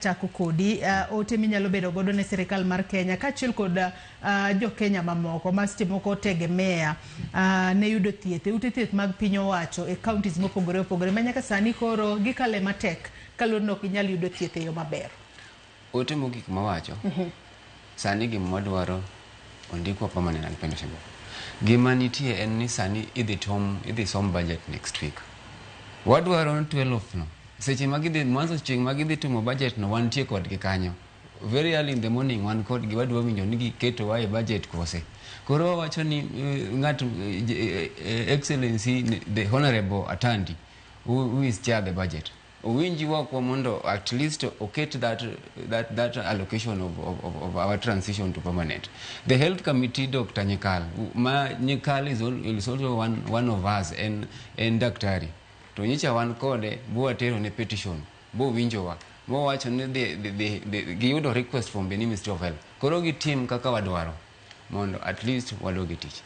Chako kodi ote minyalo bedo godo ne sirikal mar Kenya kaachiel kod jo Kenya mamoko ma seche moko tegemea ne yudo thieth e ute thieth mag piny owacho e counties mopogore opogore ma nyaka sani koro gikale matek kaluwore ni ok ginyal yudo thieth e yo maber. Ote mogik mawacho, sani gima wadwaro ondikwa permanent and pensionable. Gima nitie en ni sani idhi tom idhi som budget next week. Wadwaro 12 no. Seche ma gidhi mwanzo chieng' ma gidhi timo budget no wantie kodgi kanyo. Very early in the morning wan kodgi wadwa winjo ni giketowa e budget kose. Koro wawacho ni ng'at Excellency the Honorable Atandi who is chair the budget owinji wakwa mondo at least oket that allocation of our transition to permanent. The health committee, Dr. Nyikal, ma Nyikal is also one of us en daktari. To nyicha wan kode bwatero ne petition bowinjowa mowacho ni giyudo request from the Ministry of Health. Koro gitim kaka wadwaro mondo at least wadog e tich.